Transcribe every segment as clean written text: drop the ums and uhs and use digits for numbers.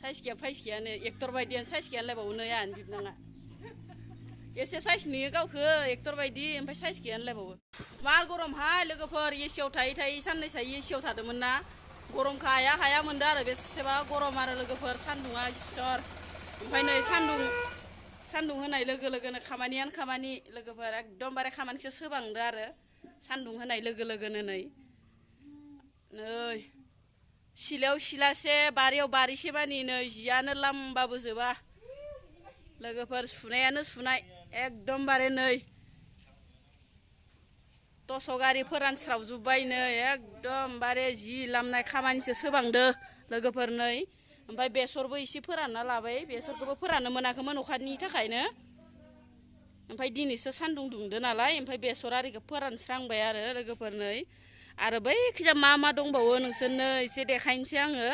size गैया fries गैयानो actor बायदियानो साइज गैयानोलायबावो आंनि बिबनाङा एसे साइज नुयो गावखौ एक्टर बायदि ओमफ्राय साइज गैयानोलायबावो मार गरमहाय लोगोफोर एसियाव थायै थायै साननैसो एसियाव थादोंमोन ना गरमखा हाया मोनदों आरो बेसेबा गरम आरो लोगोफोर सान्दुङा इसर ओमफ्राय नै सान्दुं होनाय लोगो लोगोनो खामानियानो खामानि लोगोफोर एकदमबारे खामानिखौ सोबांदो आरो सान्दुं होनाय लोगो लोगोनो नै सिलायाव सिलासे बारियाव बारिसे मानि नै जियानो लामबाबो जोबा लोगोफोर सुनायानो सुनाय एकदमबारे नै टस' गारि फोरानस्रावजोब्बाय नै एकदमबारे जि लामनाय खामानिसो सोबांदो लोगोफोर नै ओमफ्राय बेसरबो एसे फोरानना लाबाय बेसरखौबो फोराननो मोनाखैमोन अखानि थाखायनो ओमफ्राय दिनैसो सान्दुं दुंदो नालाय ओमफ्राय बेसर आरिखौ फोरानस्रांबाय आरो लोगोफोर नै आरो बैखिजा मा दंबावो नोंसोरनो एसे देखायनोसै आङो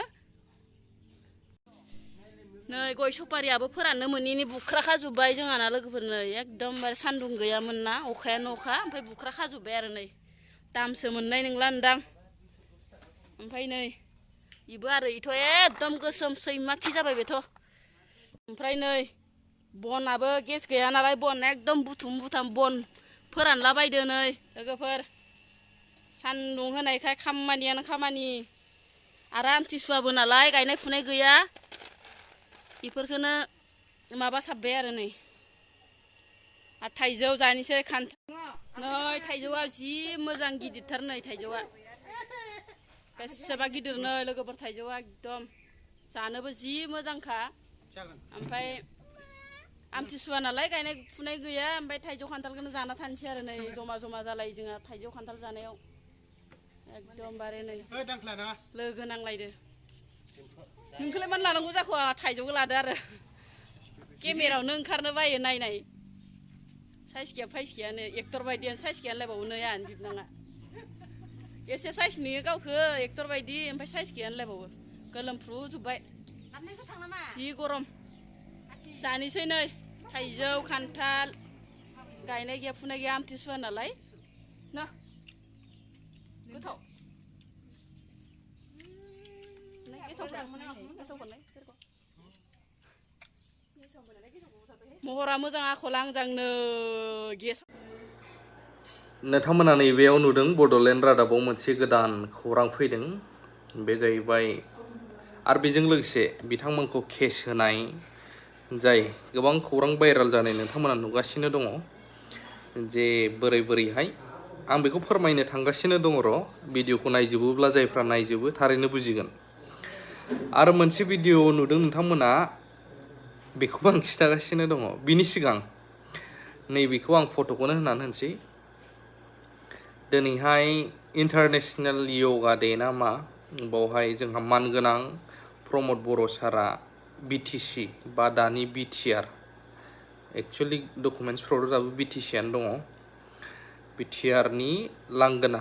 नै गय सफारियाबो फोराननो मोनिनि बुख्राखाजोब्बाय जोंहाना लोगोफोर नै एकदमबारे सान्दुं गैयामोन ना अखायानो अखा ओमफ्राय बुख्राखाजोब्बाय आरो नै दामसो मोननाय नंला नोंदां ओमफ्राय नै इबो आरो इथ' एकदम गोसोम सैमाखि जाबाय बेथ' ओमफ्राय नै बनाबो गेस गैया नालाय बन एकदम बुथुम बुथाम बन फोरानला बायदो नै लोगोफोर सान्दुं होनायखाय खामानियानो खामानि आरो आमथिसुवाबो नालाय गायनाय फुनाय गैया बेफोरखौनो माबा साब्बाय आरो नै आरो थाइजौ जानोसै खान्थाल नै थाइजौआ जि मोजां गिदिरथार नै थाइजौआ बेसेबा गिदिर नै लोगोफोर थाइजौआ एकदम जानोबो जि मोजांखा ओमफ्राय आमथिसुवा नालाय गायनाय फुनाय गैया ओमफ्राय थाइजौ खान्थालखौनो जाना थानोसै आरो नै जमा जमा जालायो जोंहा थाइजौ खान्थाल जानायाव एकदमबारे नै लोगो नांलायदो नोंखौलाय मानो लानांगौ जाखो थाइजौखौ लादो आरो केमेरायावनो ओंखारनो बायो नायनाय साइज गैया फाइस गैयानो एक्टर बायदियानो साइज गैयानोलायबावो आंनि बिबनाङा एसे साइज नुयो गावखौ एक्टर बायदि ओमफ्राय साइज गैयानोलायबावो गोलोमफ्रुजोब्बाय जि गरम जानोसै नै थाइजौ खान्थाल गायनाय गैया फुनाय गैया आमथिसुवा नालाय ना गोथाव महरा मोजां आखल आंजांनो गेस नोंथांमोना नैबेयाव नुदों बड'लेण्ड रादाबाव मोनसे गोदान खौरां फैदों बे जाहैबाय आरो बेजों लोगोसे बिथांमोनखौ केस होनाय जाय गोबां खौरां भाइराल जानाय नोंथांमोना नुगासिनो दङ जे बोरैहाय आं बेखौ फोरमायनो थांगासिनो दङ र' भिडिअखौ नायजोबोब्ला जायफ्रा नायजोबो थारैनो बुजिगोन आरो मोनसे भिडिअ नुदों नोंथांमोना बेखौबो आं खिथागासिनो दङ बिनि सिगां नैबेखौ आं फट'खौनो होनानै होनसै दिनैहाय इन्टारनेशनेल योगा डे ना मा बावहाय जोंहा मानगोनां प्रमद बर' सारा बिटिसि बा दानि बिटिआर एक्चुअलि डकुमेन्टसफ्रावथ' दाबो बिटिसिआनो दङ बिटिआरनि लांगोना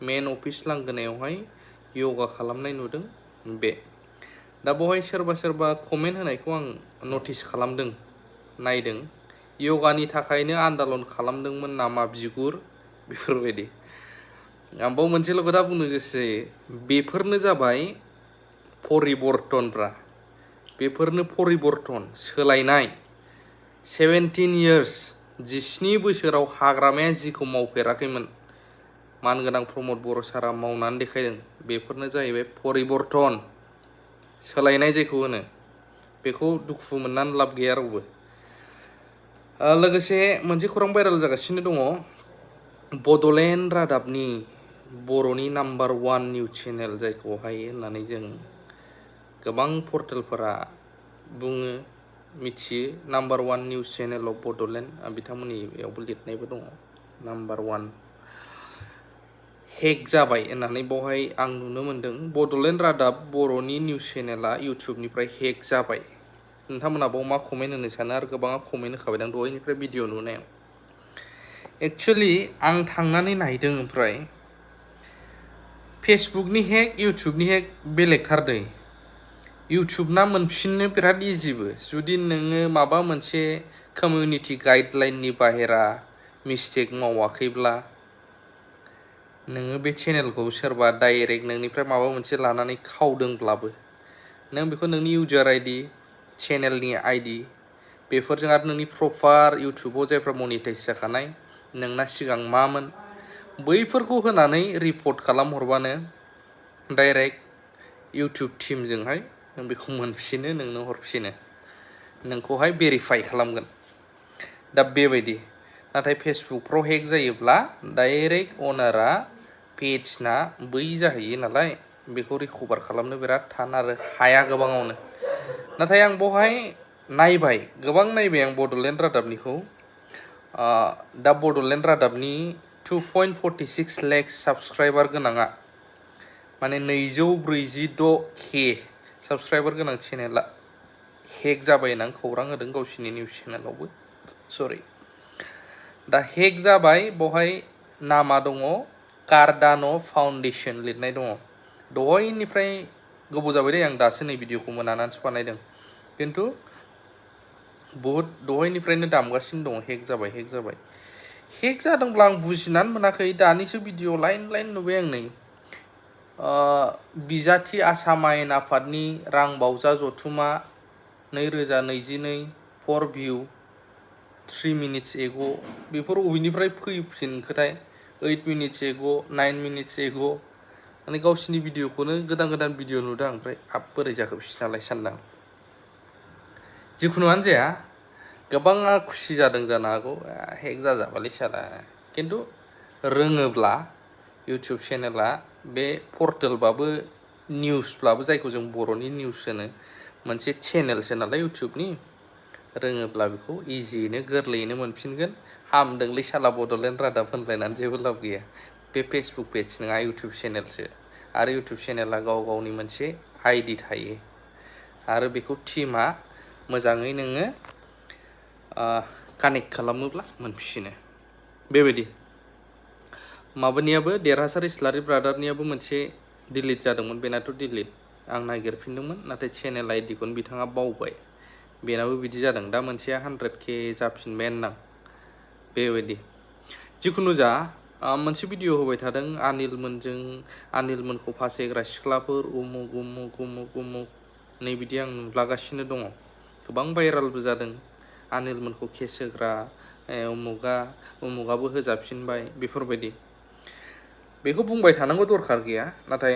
मेन अफिस लांगोनायावहाय योगा खालामनाय नुदों बे दा बेवहाय सोरबा कमेन्ट होनायखौ आं नटिस खालामदों नायदों योगानि थाखायनो आन्दालन खालामदोंमोन नामा बिगुर बेफोरबायदि आं बाव मोनसेल' खोथा बुंनो गोसो जायो बेफोरनो जाबाय परिबर्तनफ्रा बेफोरनो परिबर्तन सोलायनाय 17 इयार्स 17 बोसोराव हाग्रामाया जिखौ मावफेराखैमोन मानगोनां प्रमद बर' सारा मावनानै देखायदों बेफोरनो जाहैबाय परिबर्तन सोलायनाय जेखौ होनो बेखौ दुखु मोननानै लाब गैया रावबो लोगोसे मोनसे खौरां भाइराल जागासिनो दङ बड'लेण्ड रादाबनि बर'नि नाम्बार 1 निउज चेनेल जायखौहाय होननानै जों गोबां पर्टेलफोरा बुङो मिथियो number 1 news channel of Bodoland बिथांमोननि बेयावबो लिरनायबो दङ नाम्बार 1 हेक जाबाय होननानै बावहाय आं नुनो मोन्दों बड'लेण्ड रादाब बर'नि निउज चेनेला इउटुबनिफ्राय हेक जाबाय नोंथांमोना बाव मा कमेन्ट होनो सानो आरो गोबाङा कमेन्ट होखाबाय दां दहायनिफ्राय भिडिअ नुनायाव एक्चुअलि आं थांनानै नायदों ओमफ्राय फेसबुकनि हेक इउटुबनि हेक बेलेगथार दै इउटुबना मोनफिननो बिराद इजिबो जुदि नोङो माबा मोनसे कमिउनिटि गाइडलाइननि बाहेरा मिस्टेक मावाखैब्ला नोङो बे चेनेलखौ सोरबा डाइरेक्ट नोंनिफ्राय माबा मोनसे लानानै खावदोंब्लाबो नों बेखौ नोंनि इउजार आइडि चेनेलनि आइडि बेफोरजों आरो नोंनि प्रपार इउटुबाव जायफ्रा मनिटाइज जाखानाय नोंना सिगां मामोन बैफोरखौ होनानै रिपर्ट खालामहरबानो डाइरेक्ट इउटुब टीमजोंहाय नों बेखौ मोनफिनो नोंनो हरफिनो नोंखौहाय भेरिफाइ खालामगोन दा बेबायदि नाथाय फेसबुकफ्राव हेक जायोब्ला डाइरेक्ट अनारा पेजना बै जाहैयो नालाय बेखौ रिकभार खालामनो बिराद थान आरो हाया गोबाङावनो नाथाय आं बेवहाय नायबाय गोबां नायबाय आं बड'लेण्ड रादाबनिखौ दा बड'लेण्ड रादाबनि 2.46 लाख साबस्क्राइबार गोनाङा माने 246K साबस्क्राइबार गोनां चेनेला हेक जाबाय होनना खौरां होदों गावसिनि निउस चेनेलावबो सरि दा हेक जाबाय बेवहाय नामा दङ कार्डान' फाउन्डेसन लिरनाय दङ दहायनिफ्राय गोबाव जाबाय दे आं दासो नै भिडिअखौ मोनानानैसो बानायदों खिन्थु बहुद दहायनिफ्रायनो दामगासिनो दङ हेक जाबाय हेक जादोंब्ला आं बुजिनानै मोनाखै दानिसो भिडिअ लाइन नुबाय आं नै बिजाथि आसाम आयेन आफादनि रां बावजा जथुमा 2022 फर भिउ 3 मिनिट्स एग' बेफोर बबेनिफ्राय फैफिनखोथाय 8 मिनिट्स एग' 9 मिनिट्स एग' माने गावसिनि भिडिअखौनो गोदान भिडिअ नुदों ओमफ्राय बोरै जाखो बिसिनालाय सानदां जिखुनुआनो जाया गोबाङा खुसि जादों जानो हागौ हेक जाजाबालै साला खिन्थु रोङोब्ला इउटुब चेनेला बे पर्टेलबाबो निउसब्लाबो जायखौ जों बर'नि निउस होनो मोनसे चेनेलसो नालाय इउटुबनि रोङोब्ला बेखौ इजियैनो गोरलैयैनो मोनफिनगोन हामदोंलै साला बड'लेण्ड रादाब होनलायनानै जेबो लाब गैया बे फेसबुक पेज नङा इउटुब चेनेलसो आरो इउटुब चेनेला गावनि मोनसे आइडि थायो आरो बेखौ टीमा मोजाङै नोङो कानेक्ट खालामोब्ला मोनफिनो बेबायदि माबानियाबो देरहासार इस्लारि ब्रादारनियाबो मोनसे डिलिट जादोंमोन बेनाथ' डिलिट आं नागिरफिनदोंमोन नाथाय चेनेल आइडिखौनो बिथाङा बावबाय बेनाबो बिदि जादों दा मोनसेया 100K जाफिनबाय होनदां बेबायदि जिखुनु जा मोनसे भिडिअ होबाय थादों आनिलमोनखौ फासायग्रा सिख्लाफोर उमुक नै बिदि आं नुलागासिनो दङ गोबां भाइरालबो जादों आनिलमोनखौ केस होग्रा उमुगाबो होजाफिनबाय बेफोरबायदि बेखौ बुंबाय थानांगौ दरखार गैया नाथाय